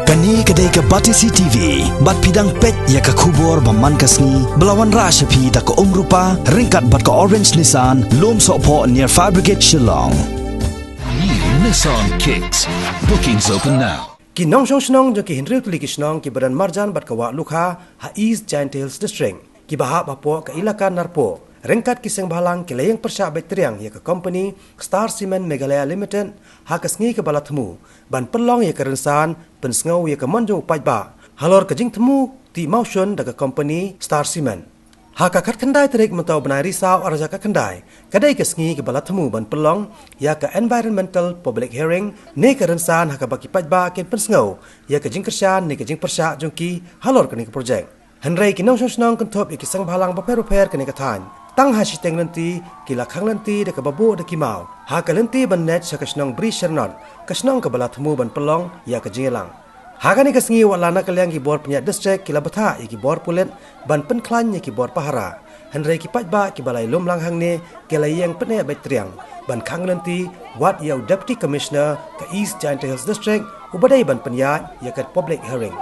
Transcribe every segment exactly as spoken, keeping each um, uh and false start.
Kane ka dei ka Batesi T V, bad phi dang peit ïa ka khubor ba man ka sngi, ba la wanrah sha phi da ka Umrupa, ryngkat bad ka Orange Nissan, Lumsohphoh near Fire Brigade Shillong. New Nissan Kicks. Bookings open now. Ki nongshong shnong jong ki hynriew tylli ki shnong kiba don marjan bad ka Wah Lukha ha East Jaintia Hills District, kiba hap hapoh ka Elaka Narpuh, ryngkat ki seng bhalang ki la ïeng pyrshah beit triang ïa ka company Star Cement Meghalaya Limited ha ka sngi kaba la thmu ban pynlong ïa ka rynsan pynsngew ïa ka mon jong u paidbah halor ka jingthmu tih mawshun da ka company Star Cement. Ha ka khatkhyndai tarik mynta u bnai Risaw arhajar khatkhyndai, ka dei ka sngi kaba la thmu ban pynlong ïa ka environmental public hearing ne ka rynsan ha kaba ki paidbah kin pynsngew ïa ka jingkyrshan ne ka jingpyrshah jong ki halor kane ka projek. Hynrei ki nongshong shnong kynthup ïa ki seng bhalang bapher bapher kane ka thaiñ, tang ha shiteng lynti ki la khang lynti da kaba buh da ki maw ha ka lynti ban leit sha ka shnong Bri Shyrnot, ka shnong kaba la thmu ban pynlong ïa ka jingïalang. Ha kane ka sngi, wat la na ka liang ki bor pynïaid district ki la bthah ïa ki bor pulit ban pynkhlaiñ ïa ki bor pahara, hynrei ki paidbah kiba la ïalum lang hangne ki la ïeng pyneh beit triang ban khang lynti wat ïa u Deputy Commissioner ka East Jaintia Hills District, uba dei ban pynïaid ïa ka public hearing.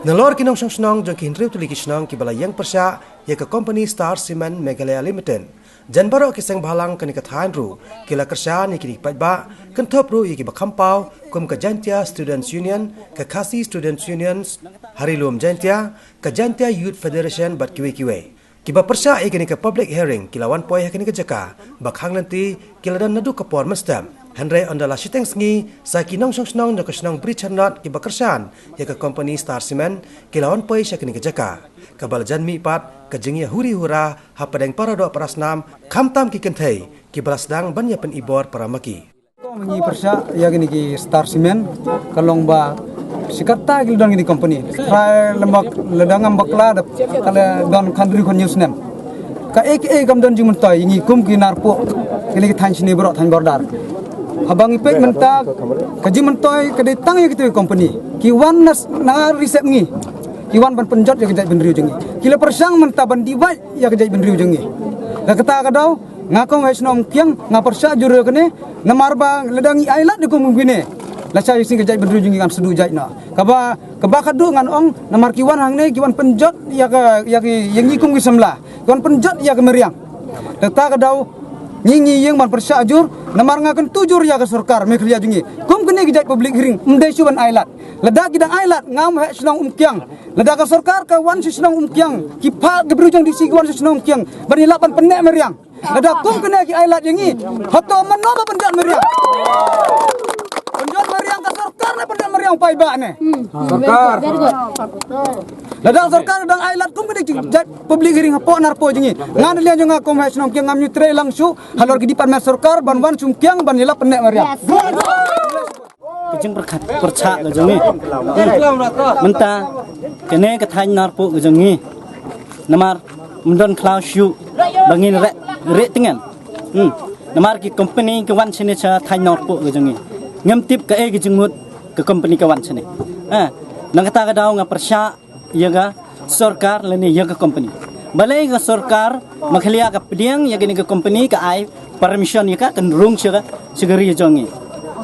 Nalor ki nongshong shnong jong ki hynriew tylli ki shnong kiba la ïeng pyrshah ïa ka company Star Cement Meghalaya Limited, jan baroh ki seng bhalang kane ka thaiñ ruh ki la kyrshan ïa ki paidbah, kynthup ruh ïa kiba kham paw kum ka Jaintia Students Union, ka Khasi Students Union Harilum Jaintia, ka Jaintia Youth Federation bad kiwei kiwei. Kiba pyrshah ïa kane ka public hearing ki la wan poi ha kane ka jaka ba khang lynti ki la don naduh ka por mynstep. Hynrei ynda la shiteng sngi sa ki nongshong shnong jong ka shnong Bri Shyrnot kiba kyrshan ïa ka company Star Cement ki la wan poi sha kane ka jaka, kaba la jan mih pat ka jingïahuri hura hapdeng para doh para snam, khamtam ki kynthei kiba la sdang ban ïa pynibor para ma ki. Ngi pyrshah ïa kine ki Star Cement, ka long ba shi katta ki la don kine ki company. Trai lem bak, lada ngam bakla da ka la don khyndai khyndai snem. Kaei kaei kam don jingmyntoi ïa ngi kum ki Narpuh, kine ki thaiñ shane baroh, thaiñ border. Haba ngi peit mynta ka jingmyntoi ka dei tang ïa kito ki company. Ki wan na, na reserve ngi. Ki wan ban pynjot ïa ka jaitbynriew jong ngi. Ki la pyrshang mynta ban divide ïa ka jaitbynriew jong ngi. Ka kata ka daw, nga kong hei shnong Umkiang, nga pyrshah jur ïa kane, namar ba lada ngi ailad ïa kum kine, lashai shisien ka jaitbynriew jong ngi kan shu duh jait noh. Kaba, kaba khadduh ngan ong, namar ki wan hangne, ki wan pynjot ïa ka, ïa ki, ïa ngi kum ki samla. Ki wan pynjot ïa ka mariang. Kata ka daw, ngi ngi ïeng ban pyrshah jur, namar nga kyntu jur ïa ka sorkar Meghalaya jong ngi. Kum kine ki jait public hearing, ym dei shuh ban ailad. Lada ki dang ailad, ngam hei shnong Umkiang. Lada ka sorkar ka wan sha shnong Umkiang, ki phah ki briew jong D C ki wan sha shnong Umkiang ban ïalap ban pynneh mariang. Lada kum kine ki ailad ïa ngi, hato mano ba pynjot mariang? Pynjot mariang ka sorkar ne pynjot mariang paidbah ne? Sorkar. Lada sorkar dang ailad kum kine ki jait public hearing hapoh Narpuh jong ngi. Nga na liang jong nga kum hei shnong Umkiang ngam ïohi trei lang shuh halor ki department sorkar ban wan sha Umkiang ban ïalap pynneh mariang. Ka jingpyrkhat pyrshah ka jong ngi. Mynta kane ka thaiñ Narpuh ka jong ngi, namar ym don khlaw shuh ba ngin rieh, rieh tyngen. Hmm. Namar ki company ki wan shane sha thaiñ Narpuh ka jong ngi. Ngam tip kaei ka jingmut ka company ka wan shane. Ha. Na kata ka daw nga pyrshah ïa ka sorkar lane ïa ka company. Balei ka sorkar Meghalaya ka pdiang ïa kane ka company, ka ai permission ïa ka, kan rung sha ka, sha ka ri jong ngi.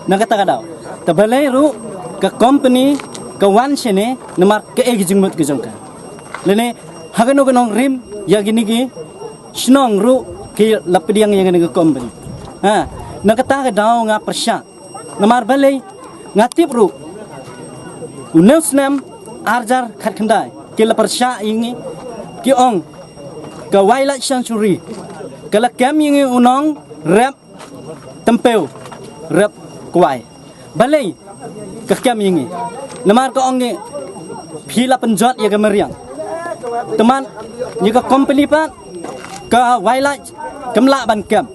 Na kata ka daw, te balei ruh ka company ka wan shane, namar kaei ka jingmut ka jong ka? Lane ha kano kano ka nongrim ïa kine ki shnong ruh ki la pdiang ïa kane ka company? Ha, na kata ka daw nga pyrshah. Namar balei, nga tip ruh, une u snem arhajar khatkhyndai ki la pyrshah ïa ngi, ki ong ka Wildlife Sanctuary ka la kem ïa ngi u nongrep tympew, rep kwai. Balei ka kem ïa ngi? Namar ka ong ngi, phi la pynjot ïa ka mariang. Te man ïa ka company pat, ka Wildlife kam lah ban kem.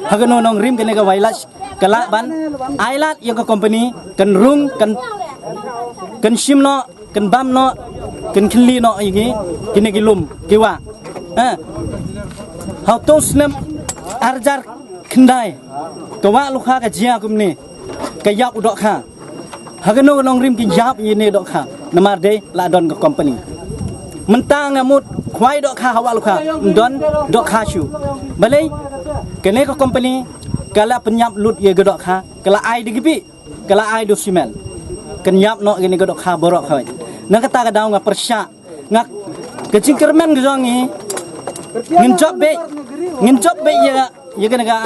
Ha kano nongrim kane ka Wildlife ka lah ban ailad ïa ka company, kan rung, kan, kan shim noh, kan bam noh, kan kylli noh ïa ki, kine ki lum ki wah. Ha. Hau tu snem arjar khyndai. Ka Wah Lukha ka jia kumne. Ka ïap u dohkha. Ha kano ka nongrim ki ïap ïa ne dohkha. Namar dei la don ka company. Mynta nga mut khwai dohkha ha Wah Lukha. Don dohkha shu. Balei kane ka company ka la pynïap lut ïa ka dohkha. Ka la ai da ki bih. Ka la ai da u simen. Kan ïap noh kane ka dohkha baroh khawai. Na kata ka daw nga pyrshah. Nga ka jingkyrmen ka jong ngi. Ngin jop beit. Ngin jop beit ïa ïa kane ka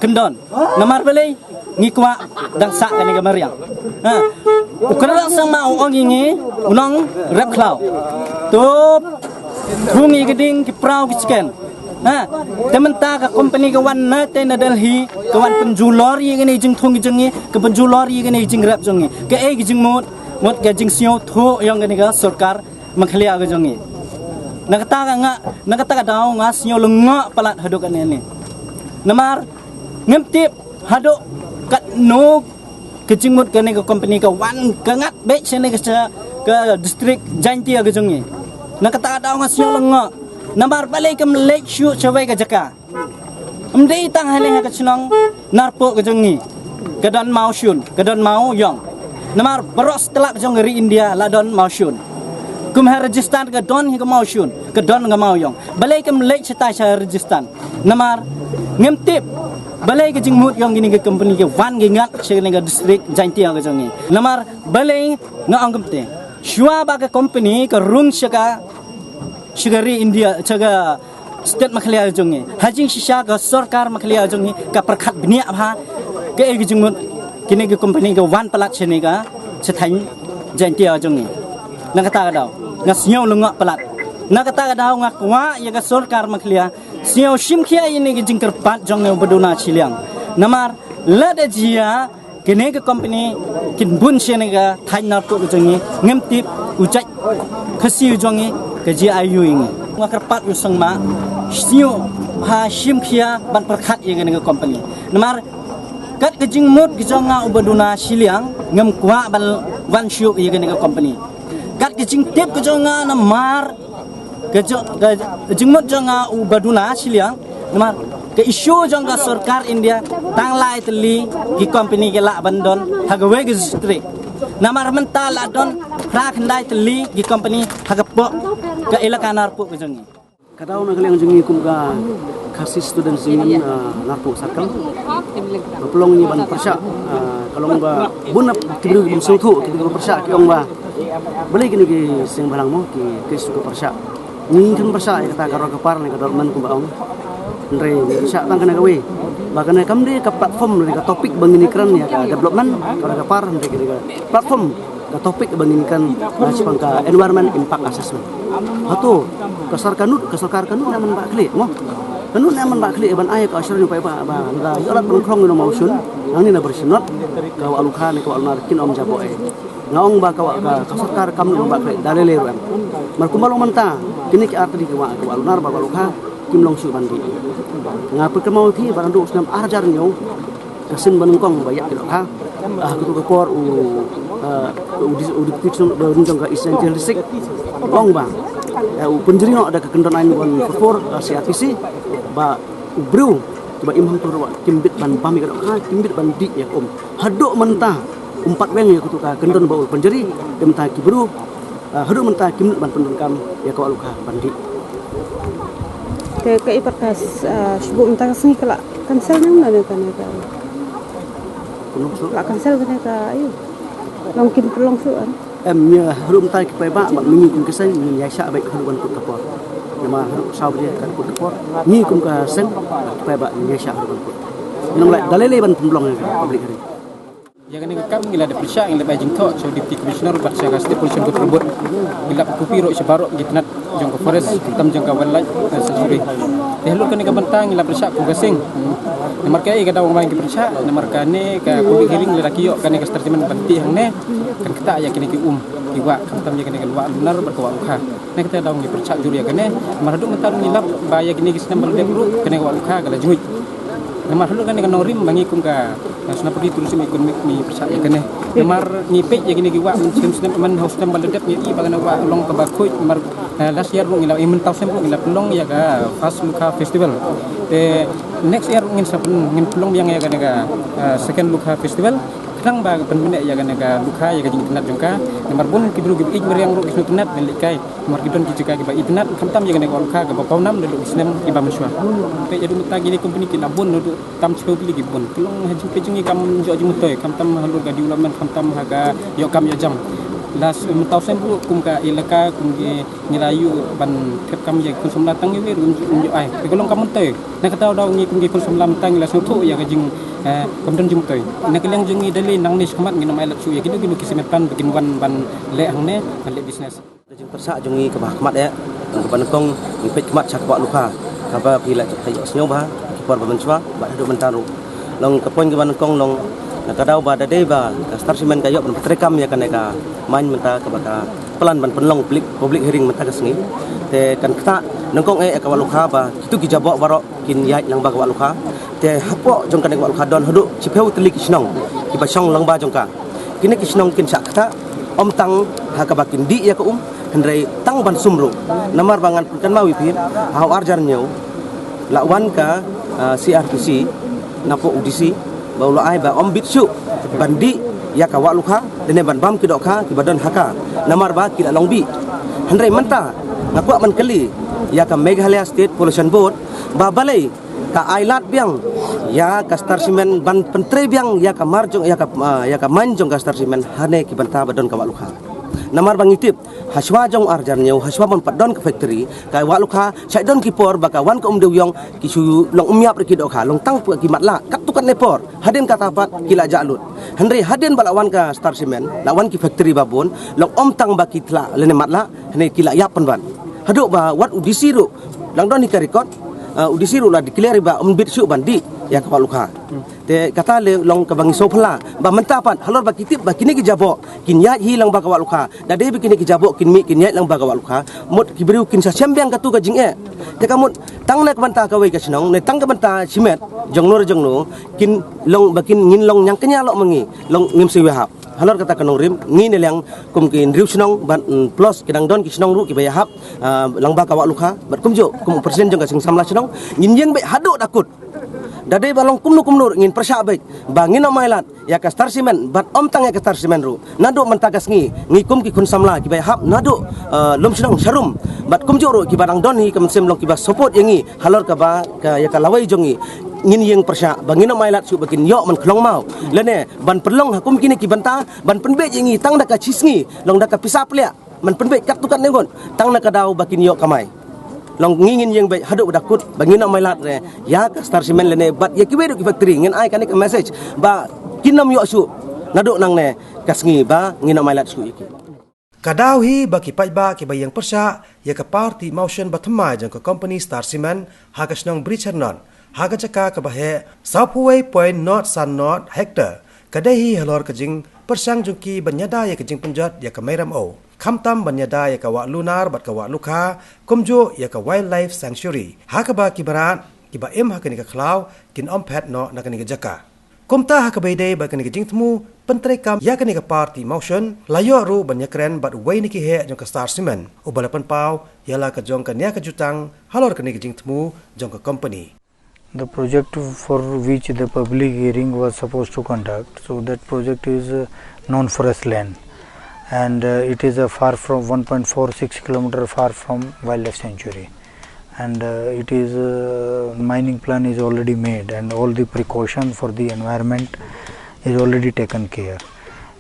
kyndon. Namar balei ngi kwah dang sah kane ka mariang. Ha. U Kynrad Sangma u ong ïa ngi u nongrep khlaw. To bung ïa ka ding ki praw ki chicken. Ha. Te mynta ka company ka wan na te na Delhi ka wan pynjulor ïa kane ka jingthung ka jong ngi, ka pynjulor ïa kane ka jingrep jong ngi. Kaei ka jingmut, mut ka jingsngewthuh ïong kane ka sorkar Meghalaya ka jong ngi. Na kata ka nga, na kata ka daw nga sngew lyngngoh palat haduh kane ne. Namar ngim tip haduh katno ka jingmut kane ka company ka wan ka ngat beit shane ka sha ka district Jaintia ka jong ngi. Na kata ka daw nga sngew lyngngoh. Namar balei kam leit shuh shawei ka jaka. Ym dei tang hangne ha ka shnong Narpuh ka jong ngi. Ka don Mawshun, ka don Mawiong. Namar baroh satlak jong ka ri India la don Mawshun. Kum ha Rajasthan ka don hi ka Mawshun, ka don ka Mawiong. Balei kam leit shatai sha Rajasthan. Namar ngim tip balei ka jingmut ïong kine ka company ka wan ka ngat sha kane ka district Jaintia ka jong ngi. Namar balei nga ong kumte. Shuwa ba ka company ka rung sha ka sha ka ri India, sha ka state Meghalaya jong ngi. Ha jingshisha ka sorkar Meghalaya jong ngi ka pyrkhat bniah bha kaei ka jingmut kine ki company ka wan palat shane ka sha thaiñ Jaintia jong ngi. Na kata ka daw nga sngew lyngngoh palat. Na kata ka daw nga kwah ïa ka sorkar Meghalaya sngew shim khia ïa kine ki jingkyrpad jong ngi u ba duna shiliang. Namar lada jia kine ki company kin bun shane ka thaiñ Narpuh ka jong ngi ngim tip u jait Khasi u jong ngi ka jia aiu ïa ngi. Nga kyrpad u Sangma sngew ha shim khia ban pyrkhat ïa kine ki company. Namar kat ka jingmut ka jong nga u ba duna shiliang ngam kwah ban wan shuh ïa kine ki company. Kat ka jingtip ka jong nga namar ka jong ka jingmut jong nga u ba duna shiliang namar ka issue jong ka sorkar India tang lai tylli ki company ki lah ban don ha kawei ka district. Namar mynta lah don phra khyndai tylli ki company ha ka pok ka elaka Narpuh ka jong ngi. Ka daw na ka liang jong ngi kum ka Khasi Students Union, ah, Narpuh Circle. Ka pynlong ngi ban pyrshah, ah, ka long ba bun na ki briew ki bym sngewthuh ki briew ki pyrshah ki ong ba balei kine ki seng bhalang mo ki ki su ka pyrshah. Ngi khlem pyrshah ïa kata ka roi ka par ne ka development kumba ong. Hynrei ngi pyrshah tang kane kawei ba kane kam dei ka platform ne ka topic ba ngin ïakren ïa ka development ka roi ka par hynrei ka dei ka platform ka topic ba ngin kan, ah, shaphang ka environment impact assessment. Hato ka sorkar kano, ka sorkar kano ne man ba khlieh mo. Kano ne man ba khlieh ban ai ka assurance paidbah ba lada ïoh lad pynkrong ïa u Mawshun hangne na Bharishnot ka Wah Lukha ne ka Wah Lunar kin ym jaboh ei. Nga ong ba ka Wah ka, ka sorkar kam ne man ba khlieh da lei lei ruh em. Mar kumba long mynta kine ki ar tylli ki wah ka Wah Lunar bad Wah Lukha kim long shuh ban dih. Nga pynkynmaw ïa phi ba naduh u snem ar hajar hynñiew ka sien ba nyngkong ba ïap ki dohkha. Ah, ha kato ka por u, ah, u dis-, u Deputy Commissioner ba nyngkong ka East Jaintia Hills District u ong ba, eh, u pynjri noh da ka kyndon ain one four four, ah, C R P C ba u briew ba im hangto ruh kim bit ban bam ïa ka dohkha, kim bit ban dih ïa ka um. Haduh mynta um pat weng ïa kato ka kyndon ba u pynjri, te mynta ki briew Ah, haduh mynta kim nud ban pyndonkam ïa ka Wah Lukha ban dih. Te ka i pat ka, ah, shibun mynta ka sngi ka la cancel ne em ne ka ne ka. Kumno shuh? La cancel ka ne ka, aïu. Long kin pynlong shuh, ah. Em, ïa haduh mynta ki paidbah bad ngi kum ki seng ngin ïaishah beit haduh ban kut ka por. Namar haduh saw baje kan kut ka por. Ngi kum ka seng ki paidbah ngin ïaishah haduh ban kut. Ngin ym lah da lei lei ban pynlong ïa ka public hearing. Ïa kane ka kam ngi la dep pyrshah, ngi la bai jingthoh sha u Deputy Commissioner bad sha ka State Pollution Control Board. Ngi la copy ruh sha baroh ki tnat jong ka forest, tam jong ka wildlife, eh, sanctuary. Te halor kane ka bynta ngi la pyrshah kum ka seng. Namar kaei ka daw ba ngi pyrshah, namar kane ka public hearing lada ki ïoh kane ka statement ban tih hangne, kan ktah ïa kine ki um ki wah, khamtam ïa kane ka Wah Lunar bad ka Wah Lukha. Kane ka daw ngi pyrshah jur ïa kane, namar haduh mynta ngi lap ba ïa kine ki snem ba la dep ruh kane ka Wah Lukha ka la jngoh. Namar halor kane ka nongrim ba ngi kum ka, ka Sonapodi Tourism Economic ngi pyrshah ïa kane. Namar ngi peit ïa kine ki wah mynshem snem, man ha u snem ba la dep ngi i ba kane ka wah long kaba khuid namar Uh, last year ruh ngi la, i mynta u snem ruh ngi la pynlong ïa ka first Lukha festival. Te next year ruh ngin sa pyn-, ngin pynlong biang ïa kane ka, uh, second Lukha festival. Khnang ba pynbeit ïa kane ka Lukha ïa ka jingitynnad jong ka. Namar bun ki briew kiba ïeit mariang ruh ki sngewtynnad ban leit kai. Namar ki don ki jaka kiba itynnad, khamtam ïa kane ka Lukha kaba pawnam naduh ki snem kiba mynshuwa. Te ïa u mynta kine company ki la bun naduh tam shiphew tylli ki bun. Ki long ha jingpeit jong ngi kam ïoh jingmyntoi, khamtam halor ka development, khamtam ha ka ïoh kam ïoh jam. Last mynta u snem ruh kum ka elaka, kum ki ngi la ïoh ban thep kam ïa ki khun samla tang ïa wi ruh ym ïoh ai. Te ka long kam myntoi. Na kata ka daw ngi kum ki khun samla mynta ngi la sngewthuh ïa ka jing, eh, kam don jingmyntoi. Na ka liang jong ngi da lei nangne shakhmat ngin ym ailad shuh ïa kino kino ki cement plant ba kin wan ban leh hangne, ban leh business. Ka jingpyrshah jong ngi kaba ha khmat eh, kaba nyngkong ngi peit khmat sha ka Wah Lukha. Kaba phi la ïohsngew bha ki por ba mynshuwa bad haduh mynta ruh. Long ka point kaba nyngkong long na ka daw ba da dei ba ka Star Cement ka ïoh ban pyntreikam ïa kane ka mine mynta kaba ka plan ban pynlong public, public hearing mynta ka sngi. Te kan ktah nyngkong eh ka Wah Lukha ba kitu ki jaboh baroh kin ïaid lyngba ka Wah Lukha. Te hapoh jong kane ka Wah Lukha don haduh shiphew tylli ki shnong kiba shong lyngba jong ka. Kine ki shnong kin shah ktah ym tang ha kaba kin dih ïa ka um, hynrei tang ban sum ruh. Namar ba ngan pynkynmaw ïa phi, ha u ar hajar hynñiew la wan ka, ah, C R P C napoh U D C ba u la ai ba ym bit shuh ban dih ïa ka Wah Lukha lane ban bam ki dohkha kiba don ha ka, namar ba ki la long bih. Hynrei mynta nga kwah ban kylli ïa ka Meghalaya State Pollution Board ba balei ka ailad biang ïa ka Star Cement ban pyntrei biang ïa ka mar jong, ïa ka, ah, ïa ka mine jong ka Star Cement hane ki bynta ba don ka Wah Lukha. Namar ba ngi tip hashwa jong u ar hajar hynñiew, hashwa ban pat don ka factory, ka Wah Lukha shait don ki por ba ka wan ka um dewïong, ki shu long um ïap ruh ki dohkha, long tang ki matlah katto katne por. Hadien kata pat ki la jah lut. Hynrei hadien ba la wan ka Star Cement, la wan ki factory ba bun, long ym tang ba ki tlah lane matlah, hynrei ki la ïap pynban. Haduh ba wat U D C ruh, lang don hi ka record, ah, U D C ruh la declare ba ym bit shuh ban dih ïa ka Wah Lukha. Te kata lei long kaba ngi sngewphylla ba mynta pat halor ba ki tip ba kine ki jaboh kin ïaid hi lyngba ka Wah Lukha. Da dei ba kine ki jaboh kin mih kin ïaid lyngba ka Wah Lukha, mut ki briew kin sa shem biang katu ka jingeh. Te ka mut tang na ka bynta kawei ka shnong ne tang ka bynta shimet jongno re jongno, kin long ba kin ngin long ñiangkñia lok ma ngi, long ngim siew ïahap. Halor kata ka nongrim ngi ne liang kum ki hynriew shnong ban, mm, plus ki dang don ki shnong ruh kiba ïahap, ah, lyngba ka Wah Lukha bad kumjuh kum u president jong ka seng samla shnong, ngin ïeng beit haduh da kut. Da dei ba long kumno kumno ruh ngin pyrshah beit ba ngin ym ailad ïa ka Star Cement bad ym tang ïa ka Star Cement ruh. Naduh mynta ka sngi ngi kum ki khun samla kiba ïahap naduh, eh, lum shnong sharum bad kumjuh ruh kiba dang don hi ka mynsiem long kiba support ïa ngi halor kaba ka, ïa ka lawei jong ngi, ngin ïeng pyrshah ba ngin ym ailad shuh ba kin ïoh man khlong maw lane ban pynlong ha kum kine ki bynta ban pynbeit ïa ngi tang da ka shisngi, long da ka pisa pliah. Man pynbeit katto katne ngut tang na ka daw ba kin ïoh kamai. Long ngi ngin ïeng beit haduh ba da kut ba ngin ym ailad re ïa ka Star Cement lane bad ïa kiwei ruh ki factory, ngin ai kane ka message ba kin ym ïoh shuh naduh nangne ka sngi ba ngin ym ailad shuh ïa ki. Ka daw hi ba ki paidbah kiba ïeng pyrshah ïa ka party motion ba thymmai jong ka company Star Cement ha ka shnong Bridgend North, ha ka jaka kaba heh sawphew wei point nod san nod hectare, ka dei hi halor ka jingpyrshang jong ki ban ïada ïa ka jingpynjot ïa ka Meiram O, khamtam ban ïada ïa ka Wah Lunar bad ka Wah Lukha, kumjuh ïa ka Wildlife Sanctuary, ha kaba ki mrad kiba im ha kane ka khlaw kin ym phet noh na kane ka jaka. Kumta ha kaba ïadei bad kane ka jingthmu pyntreikam ïa kane ka party motion, la ïoh ruh ban ïakren bad uwei na ki heh jong ka Star Cement, uba la pynpaw ïa la ka jong ka nia ka jutang halor kane ka jingthmu jong ka company. The project for which the public hearing was supposed to conduct, so that project is, uh, non-forest land, and, uh, it is a far from one point four six kilometer far from wildlife sanctuary, and, uh, it is, uh, mining plan is already made, and all the precaution for the environment is already taken care.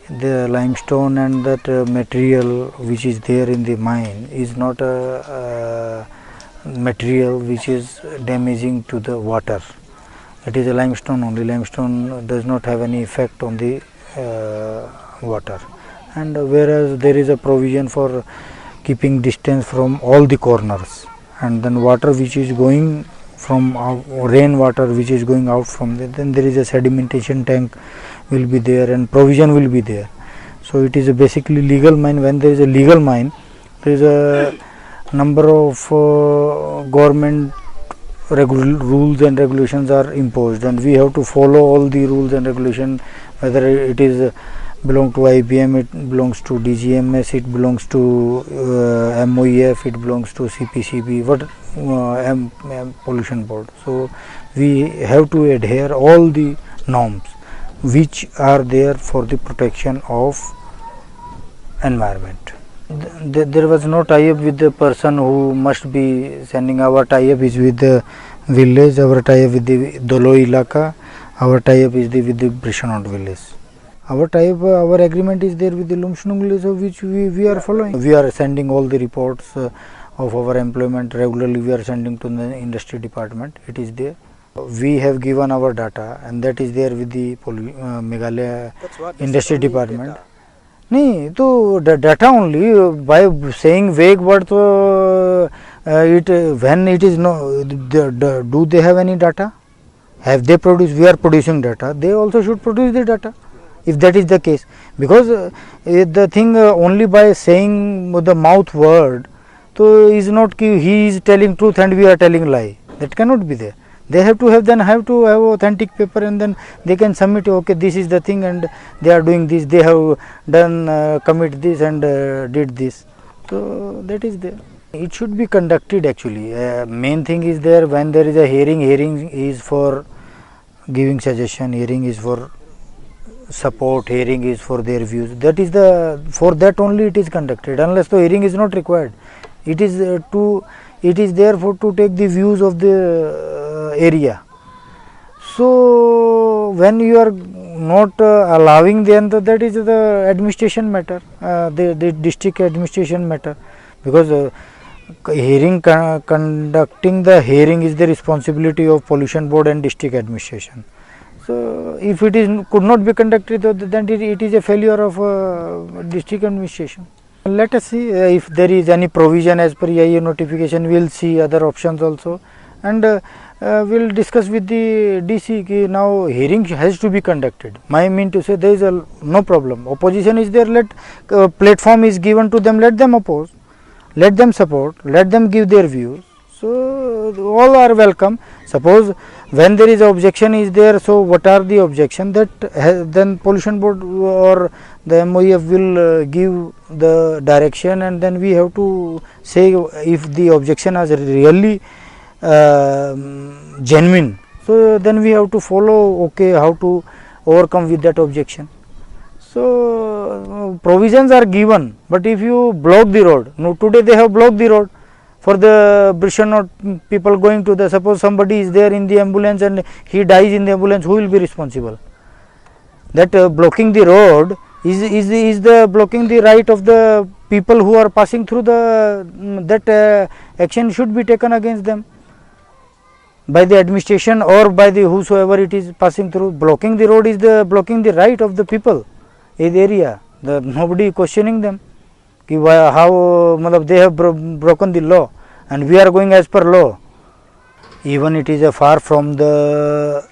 The limestone and that, uh, material which is there in the mine is not a, uh, material which is damaging to the water. It is a limestone only. Limestone does not have any effect on the, uh, water. And whereas there is a provision for keeping distance from all the corners, and then water which is going from out, rain water which is going out from there, then there is a sedimentation tank will be there and provision will be there. So it is a basically legal mine. When there is a legal mine, there is a number of, uh, government regul-, rules and regulations are imposed, and we have to follow all the rules and regulation, whether it is, uh, belong to I B M, it belongs to D G M S, it belongs to uh, M O E F, it belongs to C P C B, what uh, M, M, pollution board. So we have to adhere all the norms which are there for the protection of environment. Th- th- there was no tie-up with the person who must be sending. Our tie-up is with the village, our tie-up with the Doloi Ilaka, our tie-up is the, with the Brishanot village. Our tie-up, uh, our agreement is there with the Lumshnong village, of which we, we are following. We are sending all the reports uh, of our employment regularly. We are sending to the industry department. It is there. We have given our data, and that is there with the pollu- uh, Meghalaya industry department. नहीं तो, the data only, uh, by saying vague word, तो uh, it uh, when it is no, the, the, do they have any data? Have they produced? We are producing data. They also should produce the data if that is the case. Because uh, eh, the thing uh, only by saying the mouth word, so is not कि he is telling truth and we are telling lie. That cannot be there. They have to have then have to have authentic paper and then they can submit. Okay, this is the thing and they are doing this. They have done uh, commit this and uh, did this. So that is there. It should be conducted actually. Uh, main thing is there when there is a hearing. Hearing is for giving suggestion. Hearing is for support. Hearing is for their views. That is the for that only it is conducted. Unless the hearing is not required, it is uh, to it is there for to take the views of the uh, area. So when you are not uh, allowing them, so that is the administration matter, uh, the, the district administration matter, because uh, hearing con- conducting the hearing is the responsibility of pollution board and district administration. So if it is could not be conducted, th- then it, it is a failure of uh, district administration. Let us see uh, if there is any provision as per E I A notification. We'll see other options also, and uh, uh, we'll discuss with the D C. Ki now hearing has to be conducted. My mean to say, there is a no problem. Opposition is there. Let uh, platform is given to them. Let them oppose. Let them support. Let them give their views. So all are welcome. Suppose when there is objection is there, so what are the objection that ha- then pollution board or the M O E F will uh, give the direction, and then we have to say if the objection is really uh, genuine. So then we have to follow. Okay, how to overcome with that objection? So uh, provisions are given, but if you block the road, no, today they have blocked the road for the Brishanot people going to the, suppose somebody is there in the ambulance and he dies in the ambulance, who will be responsible? That uh, blocking the road is, is, is the blocking the right of the people who are passing through the, mm, that uh, action should be taken against them by the administration or by the whosoever it is passing through. Blocking the road is the blocking the right of the people in the area. The, nobody questioning them. Ki why, how, matlab, they have bro- broken the law and we are going as per law. Even it is a far from the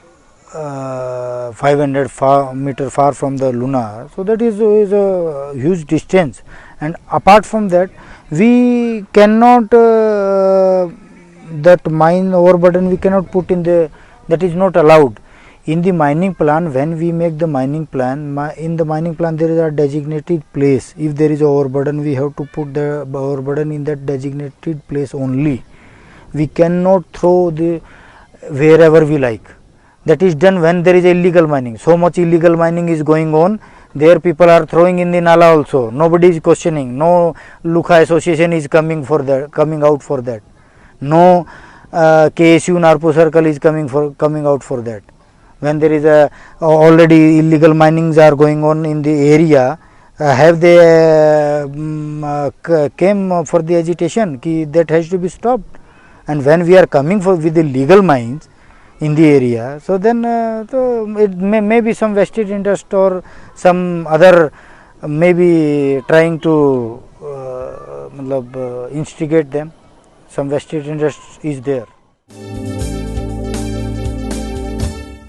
uh, five hundred far, meter far from the lunar, so that is, is a huge distance. And apart from that, we cannot uh, that mine overburden we cannot put in the, that is not allowed. In the mining plan, when we make the mining plan, mi- in the mining plan there is a designated place. If there is a overburden, we have to put the overburden in that designated place only. We cannot throw the wherever we like. That is done when there is illegal mining. So much illegal mining is going on. There people are throwing in the nala also. Nobody is questioning. No Lukha Association is coming for that, coming out for that. No uh, K S U Narpu Circle is coming for coming out for that. When there is a already illegal minings are going on in the area, uh, have they uh, mm, uh, c- came for the agitation? Ki that has to be stopped. And when we are coming for with the legal mines in the area, so then uh, so it may, may be some vested interest or some other maybe trying to uh, matlab, uh, instigate them. Some vested interest is there.